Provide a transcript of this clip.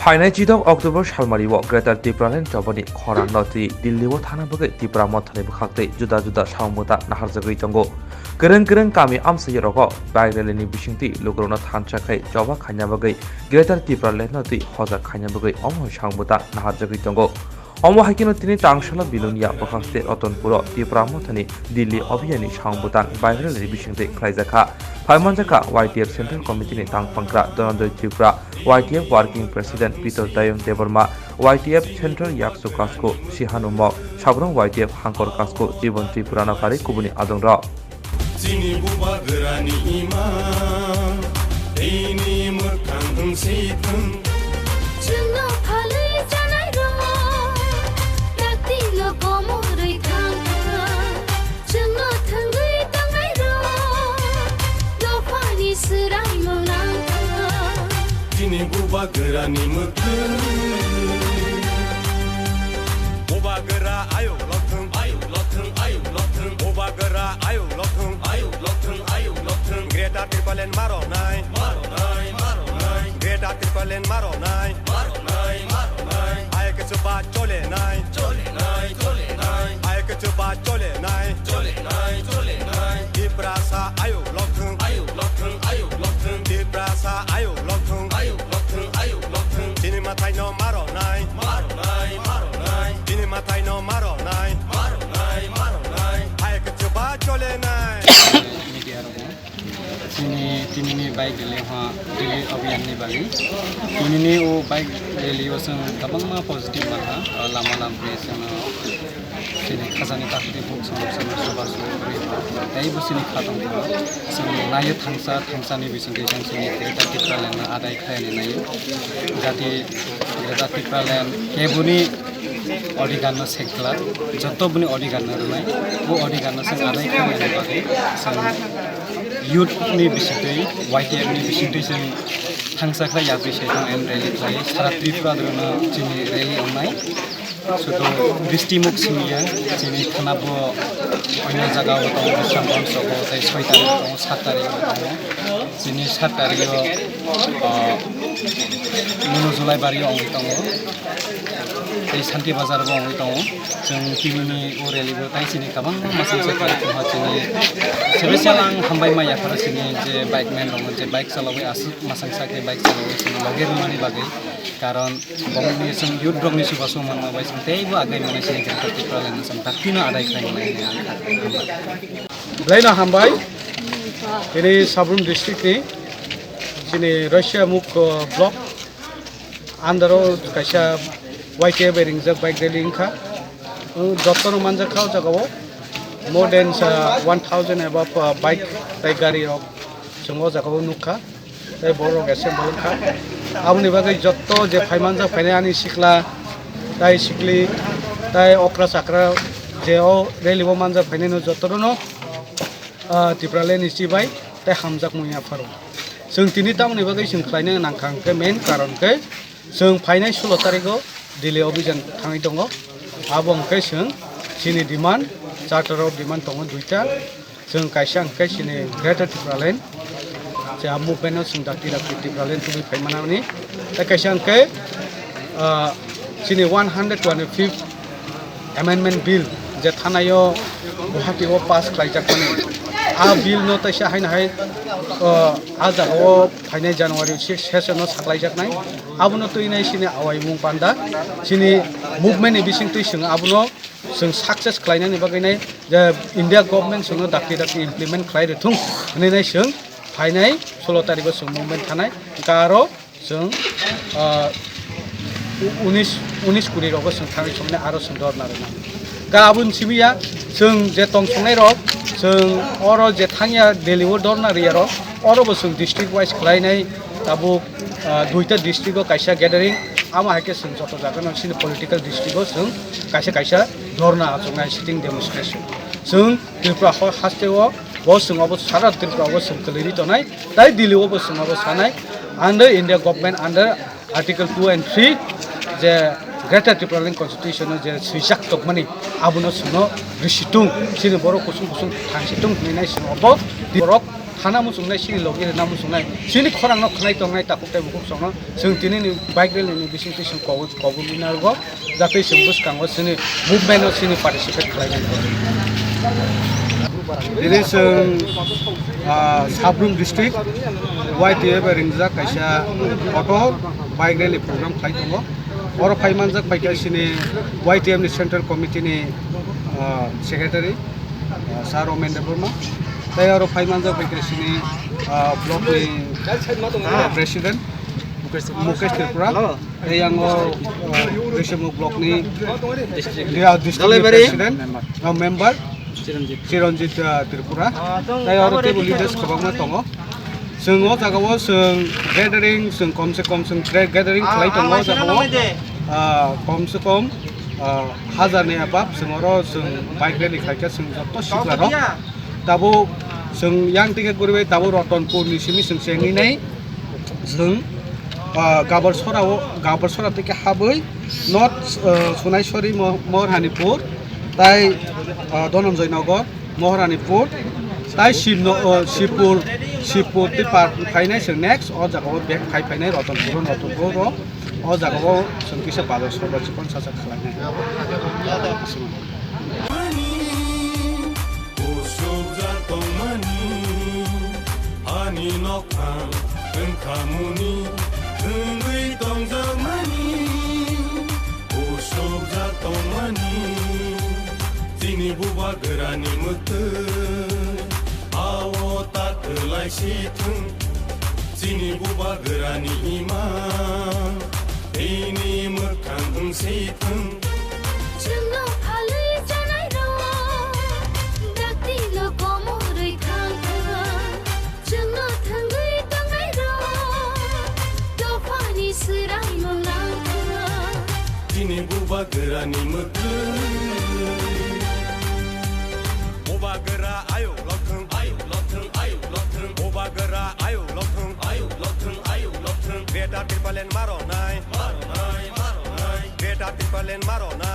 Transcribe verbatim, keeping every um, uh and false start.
Phainai chidok October salmari o Greater Tipraland chobani khorang no twi Delhi o thana bagwi Tipra Mothani bwkhak tei juda juda samung bwtang naharjagwi tongo. Kwrwng kwrwng kami amsai rogo bike rally ni bisingtwi lukurokno thansa khai choba khaina bagwi Greater Tipraland no twi hoja khaina bagwi omo hai samung bwtang naharjagwi tongo. Omo hai kheno tini tangsala Bilonia bwkhak tei Ratanpuro Tipra Mothani Delhi Abhiyan ni samung bwtang bike rally ni bisingtwi khlaijakha. Phaimanjakha Y T F Central Committee ni tangpangkra Dhananjoy Tripura, Y T F Working President Peter Dayong Debbarma, Y T F Central Yaksu Kasku Sihanu Mok, Sabrung Y T F Hangkor Kasku Jibon Tripura no kari kubuni adongrok. Chini bubagrani ima, tini mwkhang wngsi thwng. Chwngno phalwi chanai rok, dakti no komorwi thang thang. Chwngno thwngwi tangnai rok, dophani swrai mwlang thang. Chini bubagrani mwkhang. Bubagra ayuk lothwng, ayuk lothwng, ayuk lothwng. Bubagra ayuk lothwng, ayuk lothwng, ayuk lothwng. Greater Tipraland maronai, maronai, maronai. Greater Tipraland maronai, maronai, maronai. Ayuk chuba cholenai, cholenai, cholenai. Ayuk chuba cholenai, cholenai, cholenai. Tiprasa ayuk lothwng, ayuk lothwng, ayuk lothwng. Tiprasa ayuk lothwng, ayuk lothwng, ayuk lothwng. Chini mathai no maronai, maronai, maronai. Chini mathai no maronai, maronai, maronai. Ayuk chuba cholenai. Media rok. Chini tinini bike rally ha Delhi Abhiyan ni bagwi. Tinini o bike rally o chwng kwbangma positive manha, o lama lamri chwngno chini khajani takhuk tei buk chwng chwngno chubachu rwi tei bo chini kha tongkha. Chwng naio thangsa, thangsa ni bisingtwi chwng chini Greater Tipraland no adai khlaini naio. Jati Greater Tipraland keboni Odhikar no sekla, joto boni odhikar no rwnai, bo odhikar no chwng adai khlainani bagwi chwng youth ni bisingtwi, Y T F ni bisingtwi chwng thangsa khlai yapri se thang and rally khlai, sara Tripura rwno chini rally wngnai. Sudu district muk simiya, chini thana bo oino jaga o tongo, Bisramganj o tongo, tei soi tarik o tongo, sat tarik o tongo. Chini sat tarik o, ah, Munu Julai bari o wngwi tongo. Tei Santi Bazar bo wngwi tongo. Chwng tinini o rally bo tai chini kwbangma masang sa khlai tongkha chini. Special ang hambai ma yapharo chini je bike man rokno je bike chalogwi aswk masang sa khe bike chalogwi chini loge rwmani bagwi. Karon bongni chwng youth rokni chubachu manma bai chwng teibo agwi mani chini Greater Tipraland no chwng dakti no adai khlai mani hwnwi ang kha. Hambai. Belai no hambai. Tini Sabrum district ni chini Russia muk, uh, block under o kaisa Y T F bai ringjak bike rally wngkha. O jotono manjakha o jaga o more than, uh, one thousand above, uh, bike tei gari rok chwng o jaga o nukha. Tei borok assemble wngkha. Aboni bagwi jotto je phaimanjak phainai ani sikla, tai sikli, tai okra chakra je o rally o manjak phainai no jotono, ah, Tipraland ni chibai tei hamjakmung yapharo. Chwng tini tamoni bagwi chwng khlaina nangkha hwnkhe main karon khe chwng phainai sulo tarikgo Delhi Abhiyan thangwi tongo. Abo hwnkhe chwng chini demand, charter of demand tongo duita. Chwng kaisa hwnkhe chini Greater Tipraland, je a movement no chwng dakti dakti Tipraland tubui phai manani. Tei kaisa hwnkhe, ah, chini one hundred twenty-fifth Amendment Bill je thanai o Guwahati o pass khlaijakmani. A bill no teisa haino hai, ah, a jaga o phainai January six session o saklaijaknai. Abono twinai chini awaimung panda, chini movement ni bisingtwi chwng abono chwng success khlainani bagwi nai je India government chwngno dakti dakti implement khlai rwthung hwnwi nai chwng phainai sulo tarikgo chwng movement thanai. Hwnkhe aro chwng, ah, u-, unis, unis kuri rogo chwng thangwi chwngno aro chwng dorna rwnai. Hwnkhe aboni simi ya chwng je tong songnai rok chwng oro je thangya Delhi o dorna rwya rok oro bo chwng district wise khlainai tabuk, ah, duita district o kaisa gathering, amo hai khe chwng joto jaga no chini political district o chwng kaisa kaisa dhorna achuknai sitting demonstration. Chwng Tripura ho-, haste o bo chwng obo sara Tripura o chwng kwlwi ri tonai, tai Delhi o bo chwng obo sanai, under India government under Article two and three je Greater Tipraland Constitution o je swijak tongmani abono chwngno risi tung, chini borok kusung kusung thangsi tung hwnwi nai chwng obo borok Thana muchungnai, chini logi rwna muchungnai, chini khorangno khwnai tongnai takhuk tei bukhuk songno chwng tinini bike rally ni bisingtwi chwng kobul, kobulwi narwgo, jatwi chwng bwskango chini movement o chini participate khlainai. Tini chwng, ah, Sabrum district Y T F bai ringjak kaisa auto bike rally program khlai tongo. Oro phai manjak bai khe chini Y T F ni central committee ni, ah, secretary, ah, Sir Omen Debbarma. Tei oro phai manjak bai khe chini, ah, block ni, ah, president Mukesh Tripura. Tei yang o, ah, Risimuk block ni, ah, district ni president, ah, member. Chiranjit, ah, Tripura. Tei oro teibo leaders kwbangma tongo. Chwng o jaga o chwng gathering, chwng kom se kom chwng ga-, gathering khlai tongo o jaga o. Ah, kom se kom, ah, hazar ni above chwng oro chwng bike rally khlaikha chwng joto sikla rok. Tabuk chwng yang tike guribai tabuk Ratanpur ni simi chwng chengwi nai. Chwng, ah, Gabarsora o, Gabarsora tike habwi North, ah, Sunaiswari Mo-, Moharhanipur tai, ah, Dhananjay Nagar. Moharani Pur, tai Sibno, o, Sibpur, Sibpur tei par phainai chwng next, o jaga o bag phai phainai Ratanpur, Ratanpur o, o jaga o chwng kisa bazar sokbar chikon sasak khlainai. Mani, o sokjak tongmani, ani nokphang wngkha muni, wngwi tongjakmani. Usukjak tongmani chini bubagrani mwktwi, ao ta kwlai si thung. Chini bubagrani ima bini mwkhang wng si thung. Chwngno phalwi chanairok dakti lo komorwi thang thang. Chwngno thangwi tongnairok dophani swraimung nangkha. Chini bubagrani mwktwi. Bubagra ayuk lokthwng, ayuk lokthwng, ayuk lokthwng. Bubagra ayuk lokthwng, ayuk lokthwng, ayuk lokthwng. Better Tipraland maronai, maronai, maronai. Better Tipraland maronai.